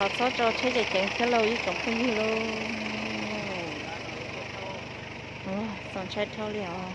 Los txhob rau tsheb ceev ceev thiab lauj ib tsoom phooj ywg lauj. Txaus ntshai dhau li os.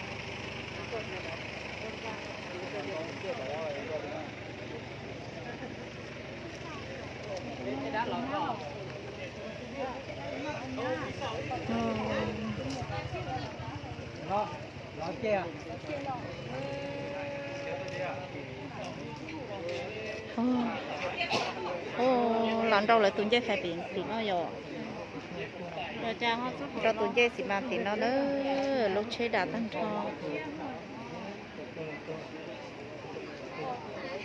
Los nrau lawv tus ncej fais tim no yom. Nrau tus ncej xis mas tim no na, lub tsheb dam tag nrho.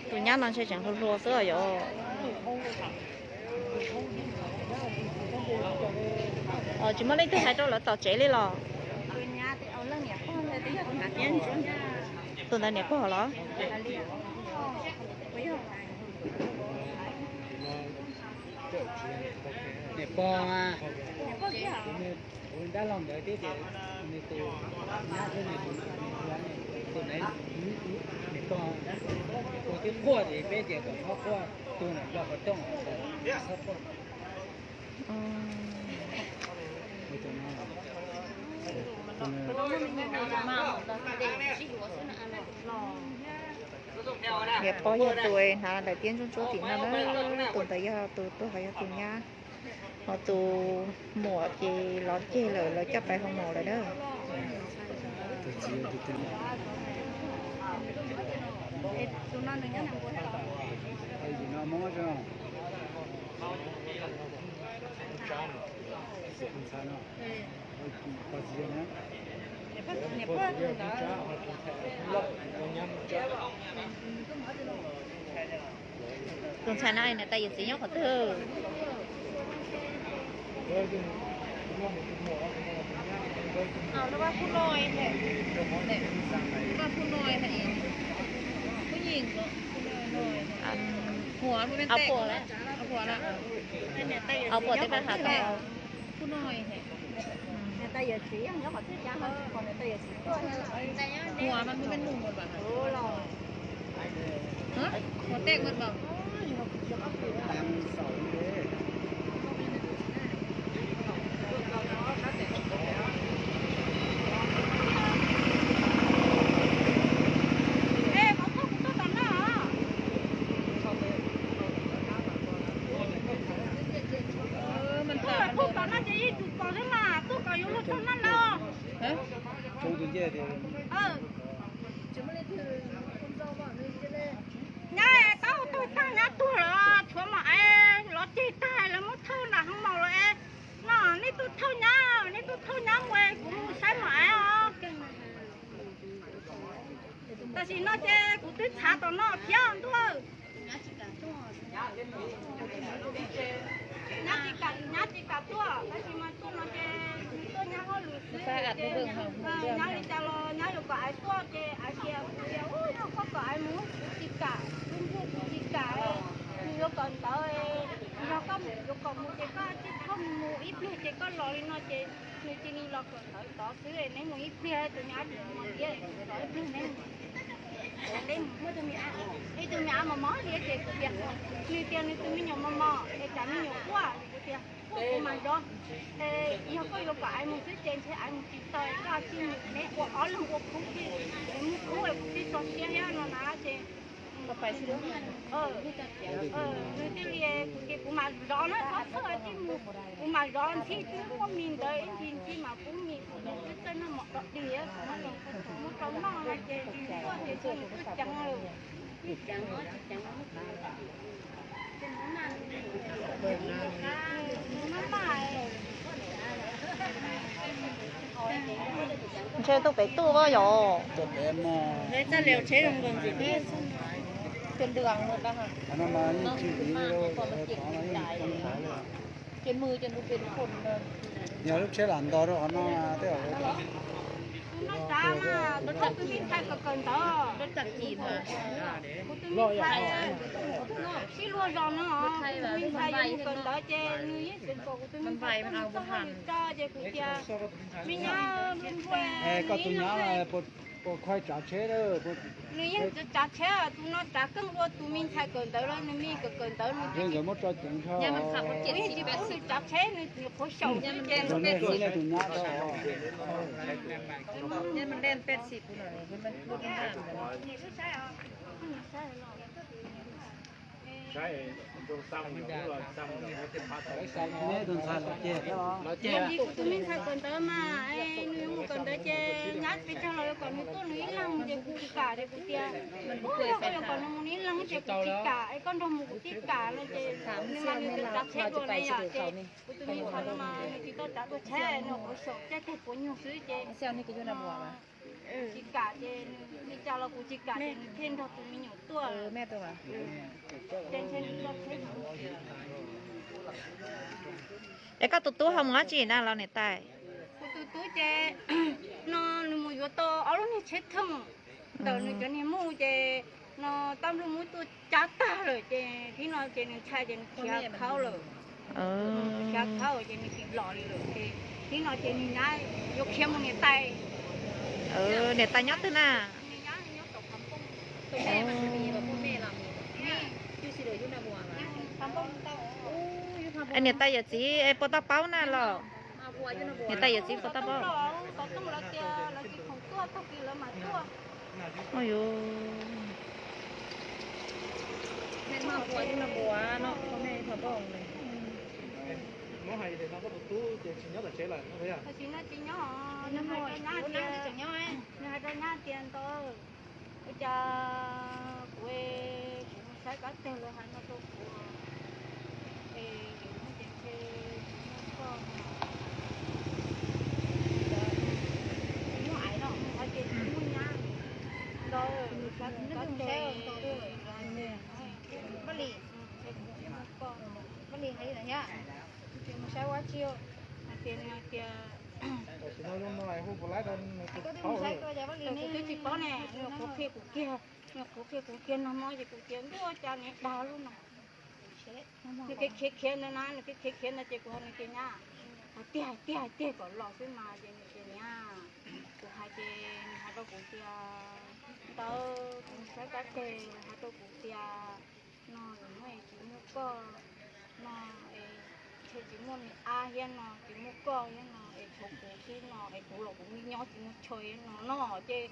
Tus nyab no ntshe tseem hluas hluas xwb os yom. Tsis muaj leej twg hais rau lawv tom tsev li los? Tus ntawd niam pog los? Niam pog, kuv dab laug ntawd thiab ces nws tus nyab thiab nws tus, tus ntawd niam pog, tus twb quaj ces peb tias kom txhob quaj, tus ntawd nplog qhov rooj txhob quaj. Niam pog yog tus hnav daim tiab ntsuab ntsuab tim no na, tus ntawd yog tus tuag ho yog tus nyab, ho tus muam ces los ceg lawm, lawv coj pais hoo maum lawm na. Tus ntxhais no niam tais yawm txiv nyob qhov twg? Au puas tej paj hav tod. Niam tais yawm txiv yog nyob qhov twg cas ho tsis pom niam tais yawm txiv tuaj thiab? Ua mas kuv me nus mas los. Ua tej mas los. Tuaj tom no ces yeej tsum pom xwb mas tuaj kom yuav luag txog naj lawm. Nyab tab tawg tag, nyab tuag los tshuav mam aiv los ceg tag lawv muab thawj nram hoo maum los es. No nej tuaj thawj nyab, nej tuaj thawj nyab mus kuv mus saib mam aiv os. Tam sim no ces kuv twb txhav tom no thiab ntuj. Nyab tsis kam, nyab tsis kam tuaj, tab sis mas tuaj no ces nws tuaj nyab hauj lwm xwb ces nyab li cas los nyab yuav kom aiv tuaj ces aiv tias kuv tias ub yog koj kom aiv mus kuv tsis kam, kuv ntsuag kuv tsis kam, nws yuav kom ntawd, yog koj yuav kom mus ces koj tsis txhob mus ib pliag ces koj los li no ces nws cia li los kom ntawd tod xwb, neb mus ib pliag tus nyab tsis mus tiab, ib pliag neb mus. Ib tug me av mos mos li ces kuv tias, nws tias nws tus me nyuam mos mos es tsam me nyuam quaj, kuv tias quaj kuv mas zov, yog koj yuav kom aiv mus xwb ces ntshe aiv mus tsis tau, koj cia li mus, neb ua ob leeg ua khub, neb mus khub kuv thiaj tso siab thiab no na ces nws thiaj li, kuv tias kuv mas zov na, txhob txhawj cia li mus, kuv mas zov ntxhi twb muaj mis ntawd ib ntsis ntxhi mas pub mis kuv twb txawj noj mov dog dig, muab rau noj no ces nws tuaj ces tuaj nws tuaj ceev lawm. Ntshe tuaj pem tuaj yom. Yog lub tsheb lam nto rau qhov no tej zaum. Tus no tsav mas tus ntxhais kawm kawm ntawv, kuv tus me ntxhais sib luag zos no, kuv tus me ntxhais yuav mus kawm ntawv ces nws yeej tseem pom kuv tus me ntxhais tuaj nws txoj hauj lwm tso ces kuv tias me nyab npua npua, koj tus nyab puas Nws yeej tsav tsheb, tus no tsav keej dua tus me ntxhais kawm ntawv los nws me kawm kawm ntawv no. Nws tsis pub nws tsav tsheb, nws nyuam qhuav xyaum xwb ces. Kuv tus me ntxhais kawm ntawv mas, nws mus kawm ntawv ces nyab pes tsawg los yuav kom nws tuaj nws ib leeg ces kuv tsis kam ces kuv tias, yog koj yuav kom nws mus nws ib leeg ces kuv tsis kam, es koj nrog mus kuv tsis kam no ces nws mas nws tsav tsheb dua ne yom ces kuv tus me ntxhais no mas nws tsis tau tsav dua tsheb, nws nyuam qhuav xyaum caij tag puav nyuag xwb ces tsis kam ces nws li cas los kuv tsis kam ces nws thiaj nrog tus me nyuam tuaj. Es koj tus tub ho mus dab tsi na los niam tais? Kuv tus tub ces no nws mus yuav tau ob lub niag tsheb thooj ntawm nws cov niag muj ces no tab npluj muab tuaj cab tag lawm ces thib no ces nws ntshai ces nws khiav khaub lawm. Khiav khaub ces nws tsis los li lawm ces thib no ces nws nyab yuav khiav mus niam tais. Niam tais nyob twg na? Niam tais yawm txiv puas tau paub na los? Niam tais yawm txiv puas tau paub? Nws hais rau nyab tias ntawd, ua cas kuv, kuv mus saib kab teg lawv hais no rau kuv, es nws ces ntshe tsis muaj koj, tsis muaj ais no, nws hais tias tsis muaj nyab ntawd, nws saib kab teg, Paj Lis, ntshe tsis muaj koj, Paj Lis hais li ntawd thiab, tsis mus saib ua dab tsi, hais tias, nws hais tias, kuv twb tsis paub ne, nws nyuam qhuav qhia kuv kiag, nws nyuam qhuav qhia kuv kiag nag hmo ces kuv tias ntuj ua cas niag dag lub no. Nws khiav khiav khiav ntawd na, nws khiav khiav khiav ntawd ces kuv hais nws tias nyab, hais tiag hais tiag hais tiag kom los xwb mas ces nws tias niam, kuv hais ces nws hais rau kuv tias ntawd, kuv mus saib kab teg hais rau kuv tias no, nws muaj es tsis muaj koj no, es ntshe tsis muaj niag ab thiab no, tsis muaj koj thiab no, es tshuav kuv xwb no, es kuv los kuv nyob tsis muaj chaw thiab no no ces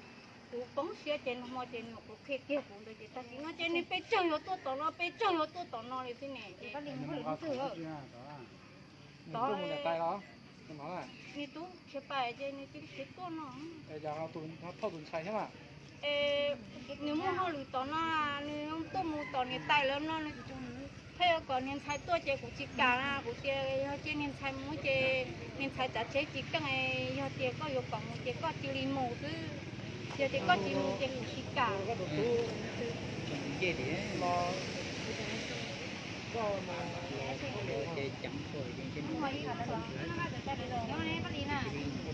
kuv poob siab ces nag hmo ces nws nyuam qhuav qhia kiag kuv ntawd ces tag kis no ces nws pes tsawg yuav tuaj tom no, pes tsawg yuav tuaj tom no li xwb ne ces tod, nws tub khiav pais ces nws cia li khiav tuaj no. Nws muaj hauj lwm tom no, nws tuaj mus tom niam tais lawv no, nws pheej yuav kom niag ntxhais tuaj ces kuv tsis kam na, kuv tias yog cia niag ntxhais mus ces niag ntxhais tsav tsheb tsis keej, yog tias koj yuav kom mus ces koj cia li mus xwb, yog tias koj tsis mus ces kuv tsis kam.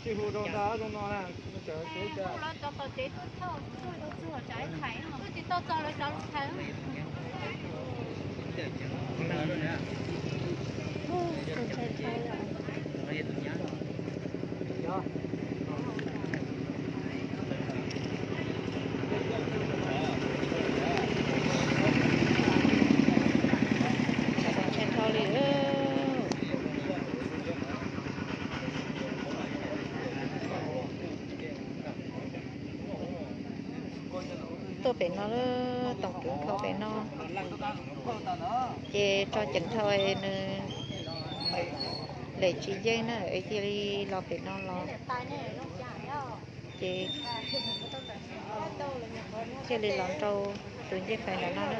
Hu rau nta zoo no na, lawv cov tsev tuaj txog, tuaj tsis tau txog lawv cov lus thaiv. Ntshai dhau li. Tuaj pem no, toom kub dhau pem no, ces tso ceev dhau nws lem tsis yeej na, cia li los pem no los, ces thiaj li los rau tus ncej fais ntawm no na.